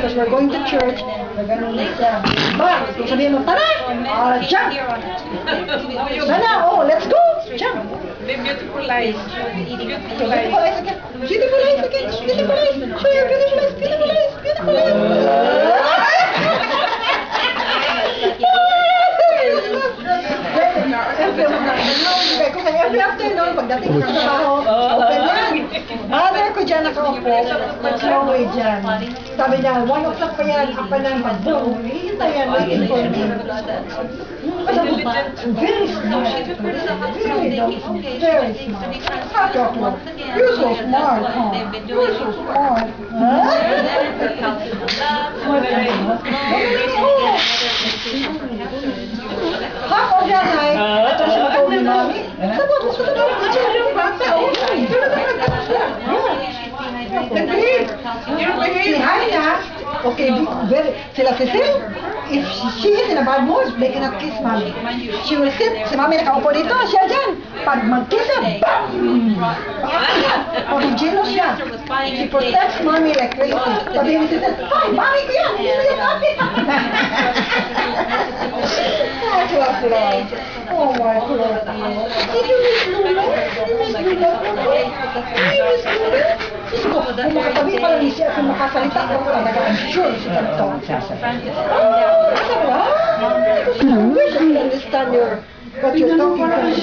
Because we're going to church, ganun na siya. Ba, kung sabihin mo, "Tara!" Ah, jump! Sana, oh, let's go! Jump! Beautiful eyes. Beautiful Beautiful eyes. Eyes again. Beautiful eyes again. Beautiful eyes. Show your beautiful eyes. Beautiful eyes. Beautiful eyes. Every afternoon, pagdating sa trabaho, open yan. Mother ko dyan nakaupo, Chloe dyan. Sabi niya, 1 o'clock pa yan, apa na, mag-boom. Hihintay yan, waiting for me. Very smart. Very, very smart. Chocolate. You're so smart, huh? You're so smart. Huh? Smart ka, no? Oh. Half of that night, ito siya matawag ni Mami. Sabi ko, sa tawag ko siya yung bata, oh. Pero siya. Yeah. Nag-behave. Si Hannah, okay, very, sila Cecil, if she is in a bad mood, they cannot kiss Mommy. She will sit, si Mommy nakaupo dito, siya dyan. Pag mag-kiss siya, BAM! Pag jealous siya. She protects Mommy like crazy. Sabi ni Cecil, "Ay, Mommy ko yan, hindi mo yan ate." Ah, Chloe. Oh my Chloe. Did you miss Lula? Did you miss Lula? Did you miss Lula? Diyos ko, kung makatabi pala ni siya, kung makasalita ko talaga, I'm sure she can talk. Oh, sabi, ah, I wish I could understand what you're talking to.